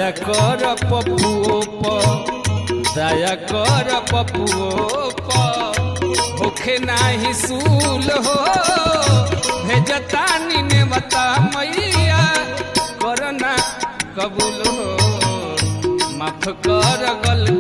दया कर पपुओ प, दया कर पपुओ प, होखे नाही सूल हो। भेजतानी नेवता मैया, करना कबूल हो। माफ कर गलती।